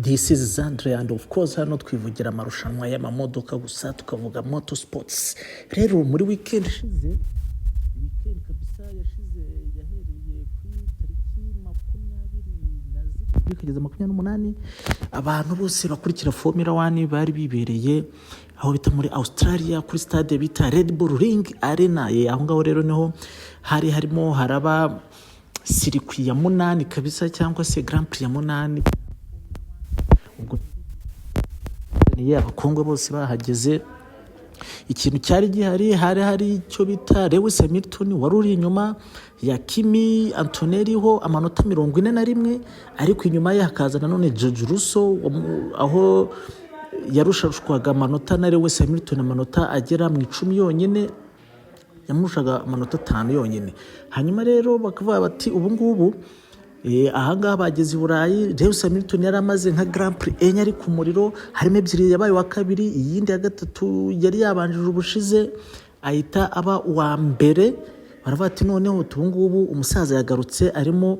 This is Zandre and of course hano twivugira amarushanwa y'amamodoka gusa, tukavuga motor sports. Rero muri weekend ishize, weekend kabisa yashize, yahereye kuri tariki 27 kugeza 28, abantu bose bakurikira Formula 1 bari bibereye aho bita muri Australia, kuri stade bita Red Bull Ring Arena. Aho ngaho rero niho hari harimo haraba circuit ya munani kabisa, cyangwa se Grand Prix ya munani. Ubwo abakongwe bose bahageze. Ikintu cyari gihari, hari hari icyo bita Lewis Hamilton wari uri inyuma ya Kimi Antonelli ho amanota 41, ariko inyuma ye hakaza nanone George Russell, aho yarushashwaga amanota na Lewis Hamilton amanota agera mu 10 yonyine, yamurushaga amanota 5 yonyine. Hanyuma rero bakavuga bati ubu ngubu ahangaha bageze i Burayi. Lewis Hamilton yari amaze nka Grand Prix enye ari ku muriro, harimo ebyiri yabaye uwa kabiri, iyindi ya gatatu yari yabanjije ubushize ahita aba uwa mbere. Baravuga ati noneho ubu ngubu umusaza yagarutse, arimo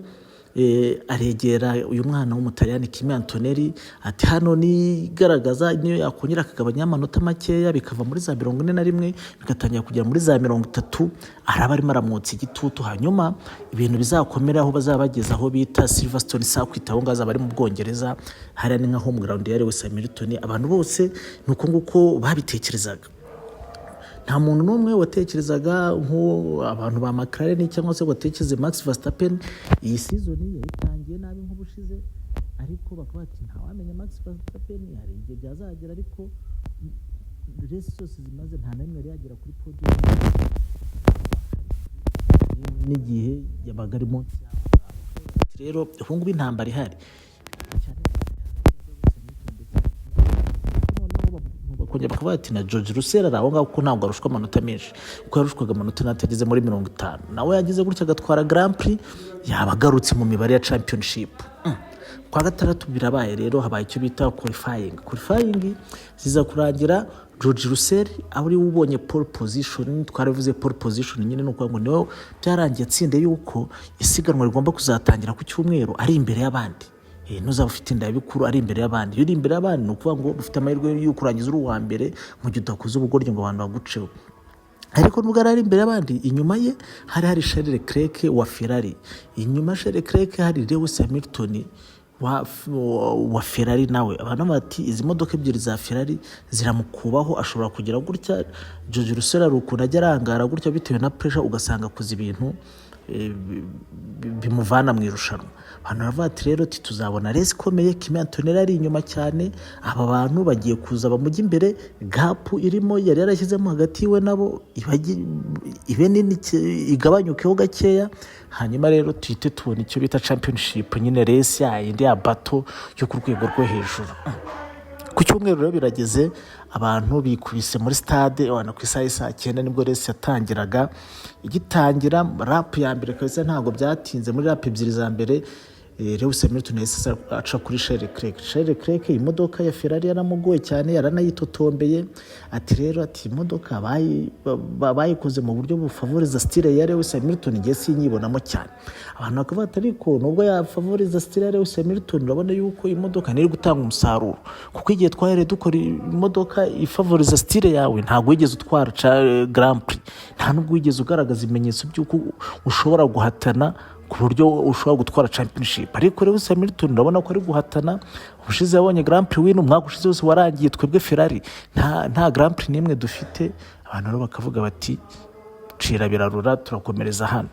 aregera uyu mwana w'Umutaliyani Kimi Antonelli, ati hano nigaragaza niyo yakongera akagabanya amanota makeya, bikava muri za 41 bigatangira kugera muri za 30, araba arimo aramwotsa igitutu. Hanyuma ibintu bizakomera aho bazaba bageze aho bita Silverstone Circuit, aho ngaho azaba ari mu Bwongereza, hariya ni nka home ground ya Lewis Hamilton. Abantu bose ni uko nguko babitekerezaga. Nta muntu n'umwe watekerezaga nk'uwo abantu ba McLaren cyangwa se watekereze Max Verstappen. Iyi season yayitangiye nabi nk'ubushize, ariko bakaba bati ntawamenya, Max Verstappen hari igihe byazagera, ariko race zose zimaze nta na rimwe yari yagera kuri podium n'igihe yabaga ari munsi y'aho ngaho. Rero ubu ngubu intambara ihari cyane, noneho bakongera bakavuga ati na George Russell ari aho ngaho, kuko ntabwo arushwa amanota menshi, kuko yarushwaga amanota n'atageze muri 50. Nawe yagize gutya agatwara Grand Prix, yaba agarutse mu mibare ya championship. Kwa gatandatu birabaye rero, habaye icyo bita qualifying. Qualifying ziza kurangira George Russell ari we ubonye pole position. Twaravuze pole position nyine ni ukuvuga ngo niwe byarangiye atsinda, yuko isiganwa rigomba kuzatangira ku cyumweru ari imbere y'abandi. Ntuzaba ufite inda bikuru ari imbere y'abandi. Iyo uri imbere y'abandi, ni ukuvuga ngo ufite amahirwe yo kurangiza uri uwa mbere, mu gihe udakoze ubugoryi ngo abantu baguceho. Ariko nubwo yari ari imbere y'abandi, inyuma ye hari hari Charles Leclerc wa Ferrari, inyuma ya Charles Leclerc hari Lewis Hamilton wa Ferrari nawe. Abantu bati izi modoka ebyiri za Ferrari ziramukubaho, ashobora kugira gutya. George Russell hari ukuntu ajya arangara gutya bitewe na pressure, ugasanga akoze ibintu bimuvana mu irushanwa. Abantu baravuga ati rero tuzabona race ikomeye. Kimi Antonelli ari inyuma cyane, aba bantu bagiye kuza bamujya imbere, gap irimo yari yarashyizemo hagati yiwe nabo ibe nini, igabanyukeho gakeya. Hanyuma rero tuhite tubona icyo bita championship nyine, race yayindi ya battle yo ku rwego rwo hejuru. Ku cyumweru rero birageze, abantu bikubise muri stade. Abantu ku isaha y'isaa 9 nibwo race yatangiraga. Igitangira lap ya mbere kabisa, ntabwo byatinze, muri lap ebyiri za mbere Lewis Hamilton yahise aca kuri Charles Leclerc. Charles Leclerc imodoka ya Ferrari yaramugoye cyane, yaranayitotombeye. Ati rero ati imodoka bayikoze mu buryo bufavoriza style ya Lewis Hamilton, ngiye sinyibonamo cyane. Abantu bakavuga ati ariko nubwo yafavoriza style ya Lewis Hamilton, urabona yuko imodoka ntiri gutanga umusaruro, kuko igihe twahereye dukora imodoka ifavoriza style yawe, ntabwo wigeze utwara Grand Prix, nta nubwo wigeze ugaragaza ibimenyetso by'uko ushobora guhatana ku buryo ushobora gutwara championship. Ariko Lewis Hamilton urabona ko ari guhatana. Ubushize yabonye Grand Prix win, umwaka ushize wose warangiye twebwe Ferrari nta Grand Prix n'imwe dufite. Abantu rero bakavuga bati cira birarura, turakomereza hano.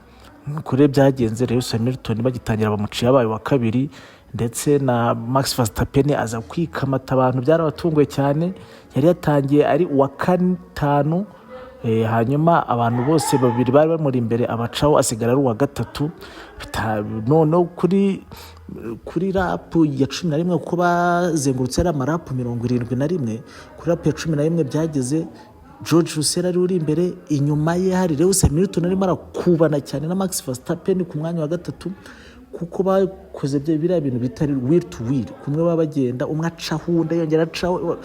Nuko rero byagenze. Lewis Hamilton bagitangira bamuciye, abaye wa kabiri, ndetse na Max Verstappen aza kwikamata. Abantu byarabatunguye cyane, yari yatangiye ari uwa gatanu, hanyuma abantu bose babiri bari bamuri imbere abacaho, asigara ari uwa gatatu. Noneho kuri lap ya 11, kuko bazengurutse ari ama lap 71, kuri lap ya 11 byageze George Russell ari uri imbere, inyuma ye hari Lewis Hamilton arimo arakubana cyane na Max Verstappen ku mwanya wa gatatu, kuko bakoze biriya bintu bita wheel to wheel, kumwe baba bagenda umwe acaho undi yongera acaho,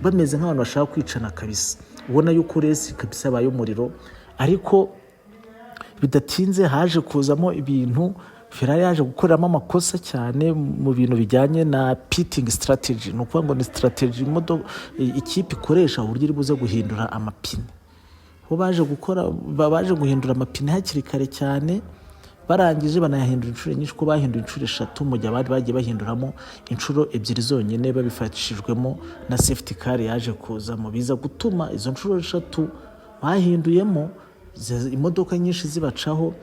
bameze nk'abantu bashaka kwicana kabisa. Ubona yuko race kabisa yabaye umuriro. Ariko bidatinze haje kuzamo ibintu Ferrari yaje gukoreramo amakosa cyane mu bintu bijyanye na pitting strategy. Ni ukuvuga ngo ni strategy ikipe ikoresha uburyo iri buze guhindura amapine. Bo baje gukora, baje guhindura amapine hakiri kare cyane, barangije banayahindura inshuro nyinshi, ko bahinduye inshuro eshatu mu gihe abandi bagiye bahinduramo inshuro ebyiri zonyine, babifashijwemo na safety car yaje kuzamo. Biza gutuma izo nshuro eshatu bahinduyemo imodoka nyinshi zibacaho.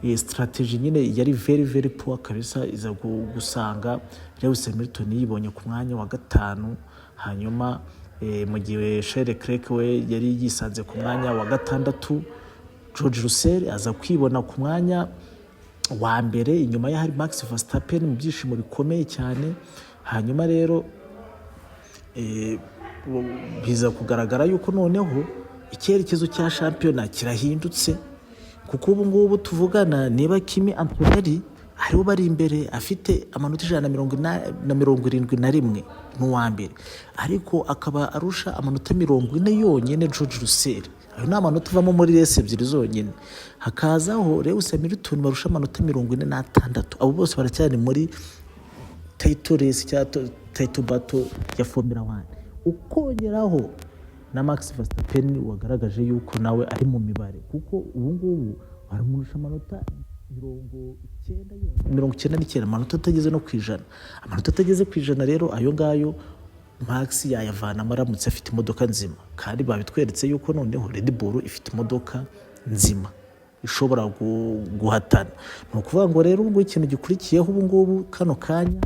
Iyi strategy nyine yari very very poor kabisa. Iza gusanga Lewis Hamilton yibonye ku mwanya wa gatanu, hanyuma mu gihe Charles Leclerc we yari yisanze ku mwanya wa gatandatu. George Russell aza kwibona ku mwanya wa mbere, inyuma ye hari Max Verstappen mu byishimo bikomeye cyane. Hanyuma rero biza kugaragara yuko noneho icyerekezo cya shampiyona kirahindutse, kuko ubu ngubu tuvugana, niba Kimi Antonelli ariwe bari imbere afite amanota 171, ni uwa mbere, ariko akaba arusha amanota 40 yonyine George Russell. Ayo ni amanota avamo muri race ebyiri zonyine. Hakazaho Lewis Hamilton barusha amanota 46. Abo bose baracyari muri title race cyangwa title battle ya Formula 1, ukongeraho na Max Verstappen wagaragaje yuko nawe ari mu mibare, kuko ubu ngubu baramurusha amanota 90 yonyine, 99, amanota atageze no ku 100. Amanota atageze ku 100 rero, ayo ngayo Max yayavanamo aramutse afite imodoka nzima, kandi babitweretse yuko noneho Red Bull ifite imodoka nzima ishobora guhatana. Ni ukuvuga ngo rero ubu ikintu gikurikiyeho ubu ngubu kano kanya,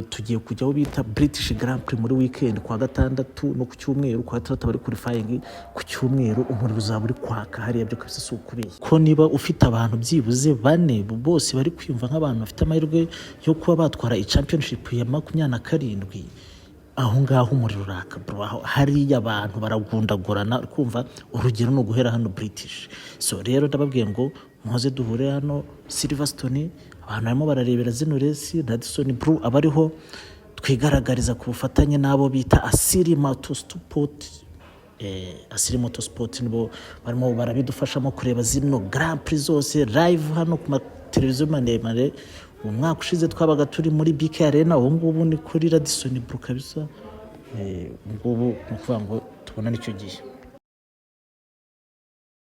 tugiye kujya aho bita British Grand Prix muri weekend, kwa gatandatu no ku cyumweru. Kwa gatandatu bari qualifying, ku cyumweru umuriro uzaba uri kwaka hariya byo kabisa, si ukubeshya. Ko niba ufite abantu byibuze bane bose bari kwiyumva nk'abantu bafite amahirwe yo kuba batwara i championship ya 27, aho ngaho umuriro uraka bro. Aho hariya abantu baragundagurana. Kumva urugero ni uguhera hano British. So rero ndababwiye ngo muhoze duhure hano Silverstone, abantu barimo bararebera zino race. Radisson Blu aba ariho twigaragariza ku bufatanye n'abo bita Asiri Motorsport. Asiri Motorsport nibo barimo barabidufashamo kureba zino Grand Prix zose live hano ku mateleviziyo maremare. Umwaka ushize twabaga turi muri BK Arena, ubu ngubu ni kuri Radisson Blu kabisa. Ubu ngubu ni ukuvuga ngo tubona nicyo gihe.